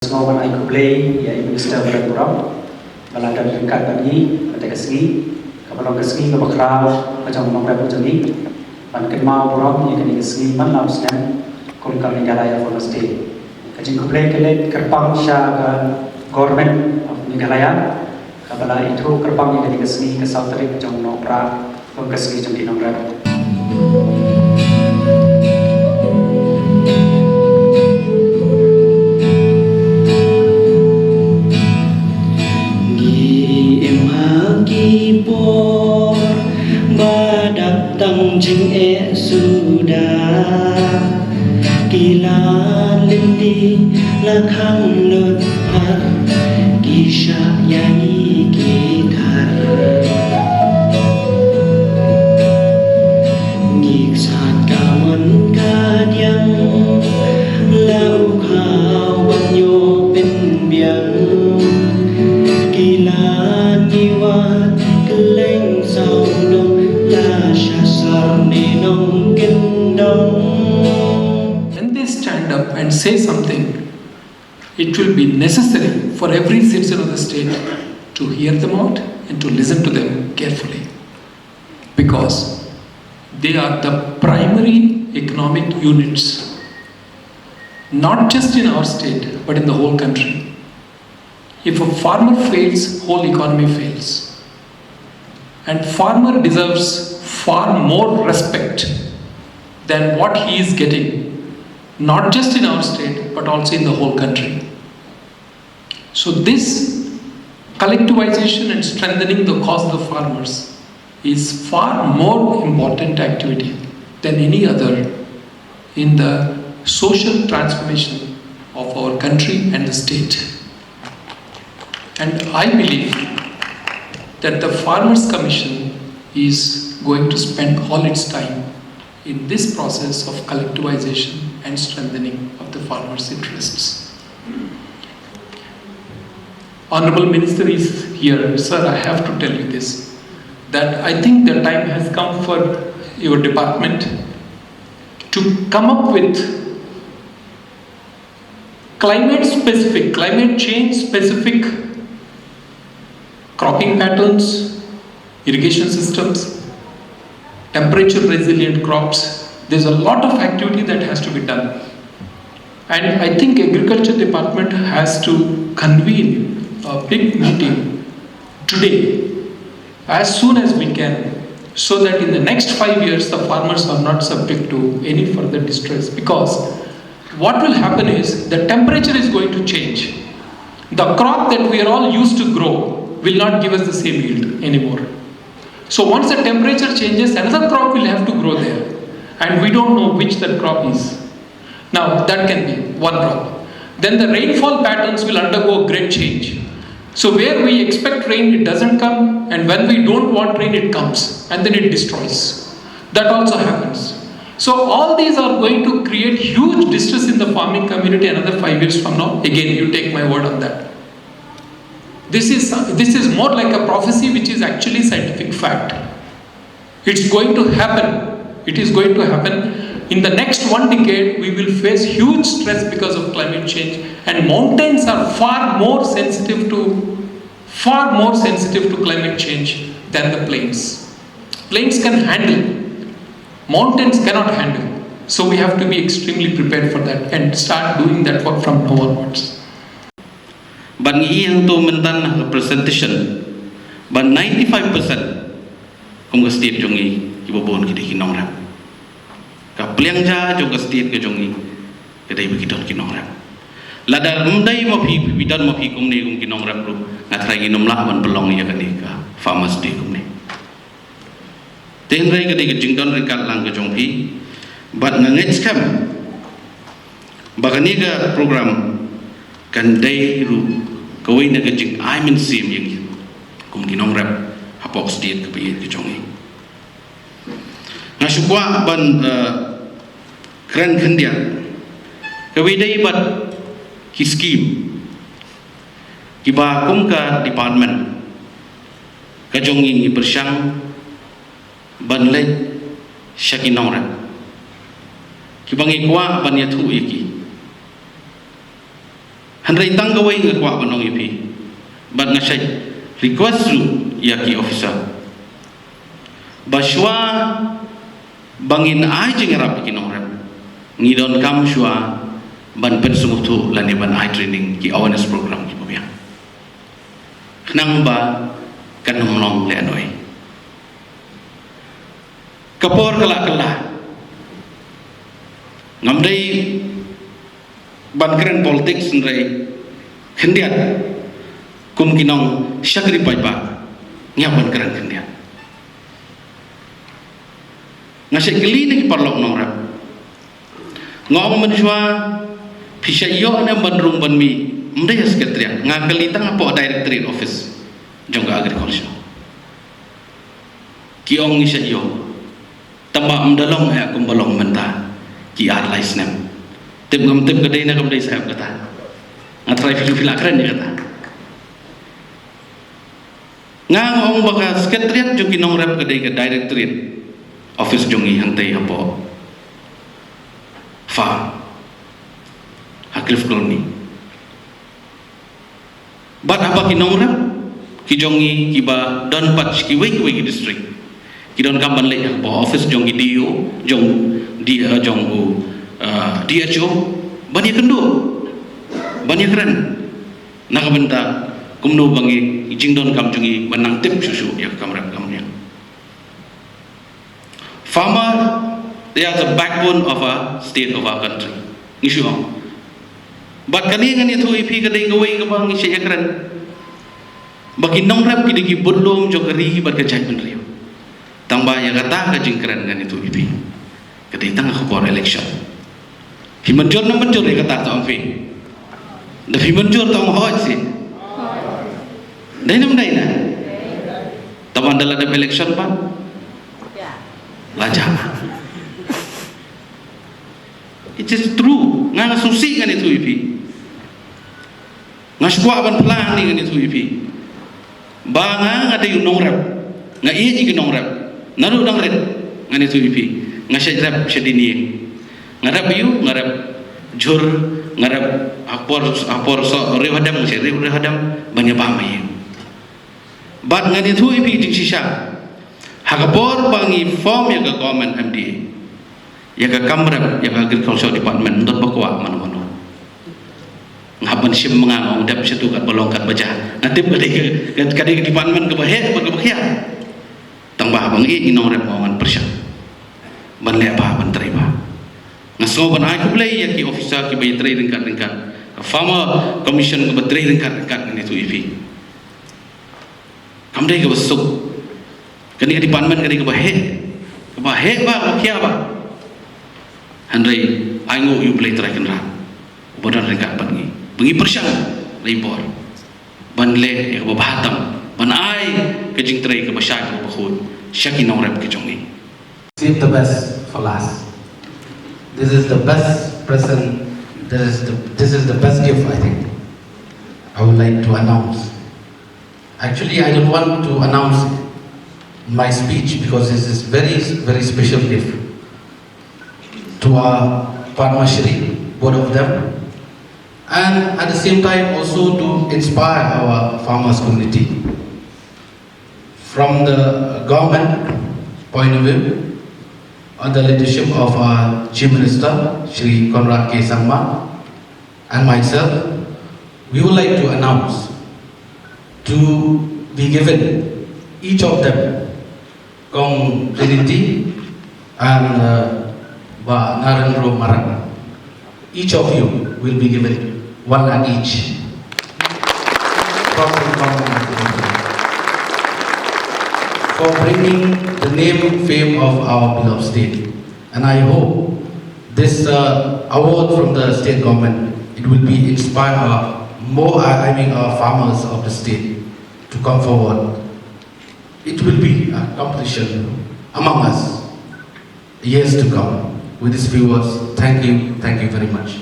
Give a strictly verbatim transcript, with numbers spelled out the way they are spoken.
Sngewbha ban ai khublei ïa i Minister Balet Burom ba la don ryngkat bad ngi mynta ka sngi, kaba long ka sngi kaba khraw ka jong u nongrep ka jong ngi, ban kynmaw burom ïa kane ka sngi man la u snem kum ka Meghalaya Farmers Day. Ka jingkhublei ka leit kyrpang sha ka Government of Meghalaya kaba la ithuh kyrpang ïa kane ka sngi, ka saw tarik jong u Nohprah, kum ka sngi jong ki nongrep. Ngi im ha ki por ba dap tang jingeh suda. Ki lad lynti la khang lut phar, ki shah ïa ngi ki thar. Ngi ksan ka mon ka diang, la u khaw ban ïoh pynbiang. Ki lad ngi wad kylleng sawdong, la shah sar ne nongkyndong. When they stand up and say something, it will be necessary for every citizen of the state to hear them out and to listen to them carefully, because they are the primary economic units, not just in our state, but in the whole country. If a farmer fails, whole economy fails. And farmer deserves far more respect than what he is getting, not just in our state, but also in the whole country. So this collectivization and strengthening the cause of the farmers is far more important activity than any other in the social transformation of our country and the state. And I believe that the Farmers Commission is going to spend all its time in this process of collectivization and strengthening of the farmers' interests. Honorable Minister is here. Sir, I have to tell you this, that I think the time has come for your department to come up with climate specific, climate change specific cropping patterns, irrigation systems, temperature resilient crops. There's a lot of activity that has to be done. And I think Agriculture Department has to convene a big meeting today as soon as we can, so that in the next five years the farmers are not subject to any further distress, because what will happen is the temperature is going to change. The crop that we are all used to grow will not give us the same yield anymore. So once the temperature changes, another crop will have to grow there, and we don't know which that crop is. Now, that can be one problem. Then the rainfall patterns will undergo a great change. So where we expect rain, it doesn't come, and when we don't want rain, it comes, and then it destroys. That also happens. So all these are going to create huge distress in the farming community another five years from now. Again, you take my word on that. This is, this is more like a prophecy which is actually scientific fact. It's going to happen. It is going to happen. In the next one decade, we will face huge stress because of climate change, and mountains are far more sensitive to, far more sensitive to climate change than the plains. Plains can handle, mountains cannot handle. So we have to be extremely prepared for that and start doing that work from now onwards. Ban ngi ïa hangto mynta na presentation ban ninety-five percent kum ka state jong ngi kiba bun ki dei ki nongrep. Ka pliang ja jong ka state ka jong ngi ka dei ba ki don ki nongrep. Lada ym dei ma phi, phi don ma phi kumne kum ki nongrep ruh, nga trai ngin ym lah ban pynlong ïa kane ka Farmers Day kumne. Te hynrei ka dei ka jingdon ryngkat lang ka jong phi bad nga ngeit skhem ba kane ka program kan dei ruh kawei na ka jingai mynsiem ïa ngi kum ki nongrep hapoh ka state kaba ïeit ka jong ngi. Nga shu kwah ban, eh, kren khyndiat, kawei dei bad ki skim kiba kum ka department ka jong ngi ngi pyrshang ban leit sha ki nongrep kiba ngi kwah ban ïathuh ïa ki. Hynrei tang kawei nga kwah ban ong ïa phi, bad nga shait request ruh ïa ki officer ba shuwa ba ngin ai jingïarap ïa ki nongrep, ngi donkam shuwa ban pynsngewthuh lane ban ai training, ki awareness program kiba biang, khnang ba kan ym long lehnoh. Ka por ka la kylla. Ngam dei ban kren politics, hynrei khyndiat kum ki nong shakri paidbah ngi hap ban kren khyndiat. Nga shait kylli na ki paralok nongrep, nga ong mynshuwa, phi shait ïoh ne ban rung ban mih, ym dei ha Secretariat. Nga kylli tang hapoh Directorate Office jong ka Agriculture. Ki ong ngi shait ïoh. Tangba ym da long eh kumba long mynta, ki ar lai snem. Tip ngam tip ka dei ne kam dei, sahep, kata. Nga tharai phi, phi la kren ïa kata. Nga, nga ong ba ka Secretariat jong ki nongrep ka dei ka Directorate Office jong ngi hangtei hapoh farm ha Cliff Colony. Bad haba ki nongrep ki jong ngi kiba don pat sha kiwei kiwei ki district, ki donkam ban leit hapoh office jong ki D O, jong D, eh, jong u, eh, D H O, ban ïakynduh, ban ïakren na ka bynta kumno ba ngi, ki jingdonkam jong ngi ban nang tip shuh shuh ïa ka kam rep kam riang. Farmer, they are the backbone of our state, of our country. Ngi shu ong. Bad kane ngan ïathuh ïa phi, ka dei kawei kaba ngi shait ïakren, ba ki nongrep ki dei ki budlum jong ka ri bad ka jaitbynriew. Tangba ïa kata ka jingkren ngan ïathuh ïa phi, ka dei tang ha ka por election. Phi mynjur ne ym mynjur ïa kata, to ong phi? Da phi mynjur, to ong hooid seh. Dei ne ym dei, na? Tangba ynda la dep election pat, la jah. It is true. Nga, nga sngewsih, ngan ïathuh ïa phi. Nga shu kwah ban phla hangne, ngan ïathuh ïa phi, ba nga, nga dei u nongrep. Nga ïeit ïa ki nongrep. Naduh dang rit, ngan ïathuh ïa phi, nga shait rep shadien ïing. Nga rep aiu? Nga rep jhur, nga rep ha por, ha por soh riew hadem, nga shait riew, riew hadem ban ïa bam ha ïing. Bad ngan ïathuh ïa phi jingshisha, ha ka por ba ngi form ïa ka government M D A, ïa ka kam rep, ïa ka Agriculture Department, ym don ba kwah mano mano. Nga hap ban shim ma nga, nga ong dep shatu katba long katba jah. Nga tip ka dei ka, ka, ka dei ka department kaba heh bad kaba khia. Tangba haba nga ïeit ïa ki nongrep, nga ong ngan pyrshang ban leh bha, ban trei bha. Nga sngew ban ai khublei ïa ki officer kiba ïatrei ryngkat ryngkat, ka Farmer Commission kaba trei ryngkat ryngkat, ngan ïathuh ïa phi. Kam dei kaba suk. Kane ka department ka dei kaba heh, kaba heh bha, kaba khia bha. Hynrei ainguh ïa U Blei Trai Kynrad uba don ryngkat bad ngi, ba ngi pyrshang da i bor ban leh ïa kaba bha tam, ban ai ka jingtrei kaba shai, kaba khuid sha ki nongrep ki jong ngi. Save the best for last. This is the best present. This is the, this is the best gift, I think. I would like to announce. Actually, I don't want to announce my speech because this is very, very special gift to our Padma Shri, both of them, and at the same time also to inspire our farmers community. From the government point of view, under the leadership of our Chief Minister, Shri Conrad K Sangma, and myself, we would like to announce to be given each of them Kong Trinity and, uh, Bah Narendra Marak. Each of you will be given one lakh each. From the government for bringing the name fame of our beloved state. And I hope this, uh, award from the state government, it will be inspire, uh, more, uh, I mean, uh, farmers of the state to come forward. It will be a competition among us years to come. With these few words, thank you, thank you very much.